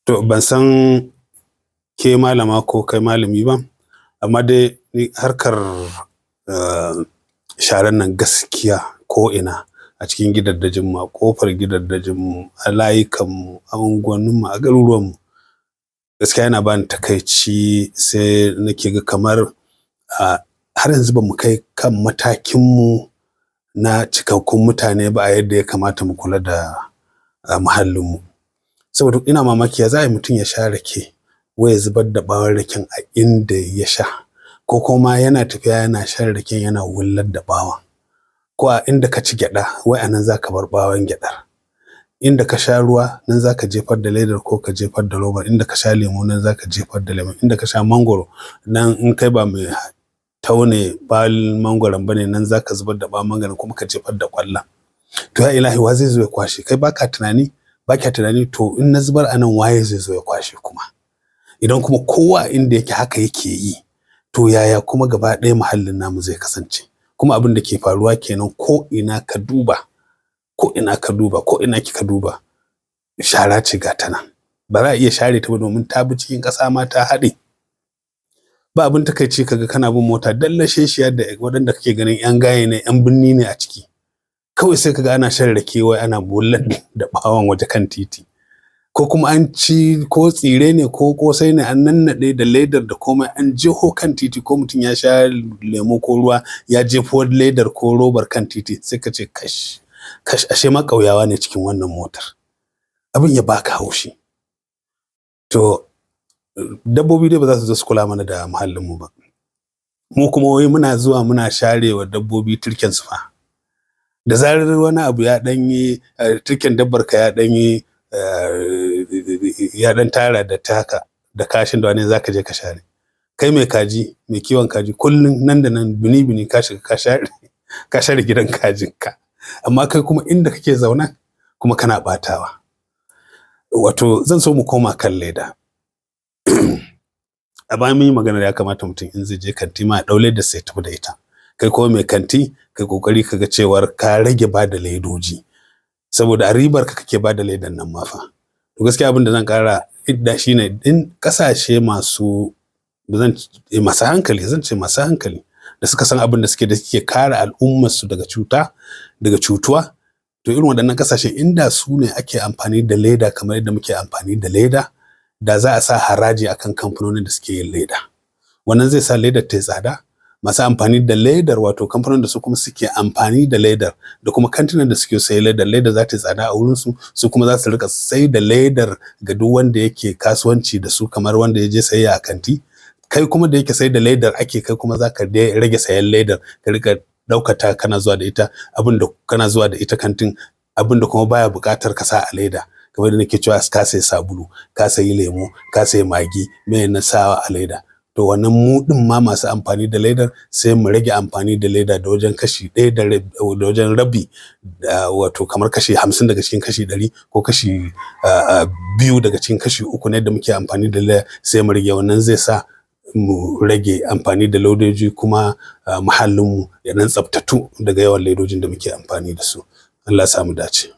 To ban san ke malama ko kai malami ba, amma dai ni harkar sharan nan gaskiya ko ina a cikin gidaddajin mu, a ƙofar gidaddajin mu, a layukan mu, a unguwannin mu, a garuruwan mu. Gaskiya yana bani takaici, sai nake ga kamar har yanzu ba mu kai kan matakin mu na cikakkun mutane ba a yadda ya kamata mu kula da muhallin mu. Saboda ina mamaki ya za a yi mutum ya sha rake, wai ya zubar da ɓawon raken a inda ya sha, ko kuma yana tafiya yana shan raken yana wullar da ɓawon. Ko a inda ka ci gyaɗa, wai a nan za ka bar ɓawon gyaɗar. Inda ka sha ruwa, nan za ka jefar da ledar ko ka jefar da robar. Inda ka sha lemo, nan za ka jefar da lemon. Inda ka sha mangwaro, nan in kai ba mai taune ɓawon mangwaron ba ne, nan za ka zubar da ɓawon mangwaron kuma ka jefar da ƙwallon. To ya ilahi, wa zai zo ya kwashe? Kai baka tunani, ba kya tunani, to in na zubar a nan, waye zai zo ya kwashe kuma? Idan kuma kowa inda yake haka yake yi, to yaya kuma gaba ɗaya muhallin namu zai kasance? Kuma abin da ke faruwa kenan ko ina ka duba, ko ina ka duba, ko ina kika duba, shara ce ga ta nan. Ba za a iya share ta ba domin ta bi cikin ƙasa ma ta haɗe. Ba abin takaici kaga kana bin mota dallasheshiya da waɗanda kake ganin 'yan gaye ne, 'yan binni ne a ciki. Kawai sai kaga ana shan rake, wai ana bullar da ɓawon waje kan titi. Ko kuma an ci ko tsire ne ko ƙosai ne, an nannaɗe da ledar da komai an jeho kan titi, ko mutum ya sha lemo ko ruwa ya jefo ledar ko robar kan titi, sai ka ce kash kash, ashe ma ƙauyawa ne cikin wannan motar. Abin ya baka haushi. To dabbobi dai ba za su zo su kula mana da muhallinmu ba. Mu kuma wai muna zuwa muna share wa dabbobi turken su fa. Da zarar wani abu ya ɗan yi turken dabbar ka ya ɗan yi, ya ɗan tara da taka da kashin da wani, za ka je ka share. Kai mai kaji, mai kiwon kaji, kullum nan da nan bini bini ka shiga ka share, ka share gidan kajinka. Amma kai kuma inda kake zaune kuma kana ɓatawa. Wato zan so mu koma kan leda. A baya mun yi maganar ya kamata mutum in zai je kanti ma ya ɗau ledar sai ya tafi da ita. Kai kuma mai kanti, kai ƙoƙari ka ga cewar ka rage ba da ledoji. Saboda a ribar ka kake ba da ledan nan ma fa. To gaskiya abin da zan ƙara idda shine in ƙasashe masu, zan masu hankali, zan ce masu hankali da suka san abin da suke da suke kare al'ummarsu daga cuta, daga cutuwa, to irin waɗannan ƙasashen inda su ne ake amfani da leda kamar yadda muke amfani da leda, da za a sa haraji akan kamfanonin da suke yin leda. Wannan zai sa ledar ta yi tsada. Masu amfani da ledar, wato kamfanonin da su kuma suke amfani da ledar da kuma kantinan da suke sayi ledar, ledar za ta yi tsada a wurinsu, su kuma za su rika sai da ledar ga duk wanda yake kasuwanci da su, kamar wanda ya je sayayya a kanti. Kai kuma da yake sai da ledar ake, kai kuma za ka rage sayan ledar, ka rika ɗaukata kana zuwa da ita, abin da kana zuwa da ita kantin, abin da kuma baya buƙatar ka sa a leda. Kamar da nake cewa, ka sayi sabulu, ka sayi lemo, ka sayi magi, me na sawa a leda? To wannan mu ɗin ma masu amfani da ledar sai mu rage amfani da leda da wajen kashi ɗaya da da wajen rabi, wato kamar kashi 50 daga cikin kashi 100, ko kashi 2 daga cikin kashi 3 na yadda muke amfani da leda sai mu rage. Wannan zai sa mu rage amfani da ledoji kuma muhallinmu ya ɗan tsaftatu daga yawan ledojin da muke amfani da su. Allah ya sa mu dace.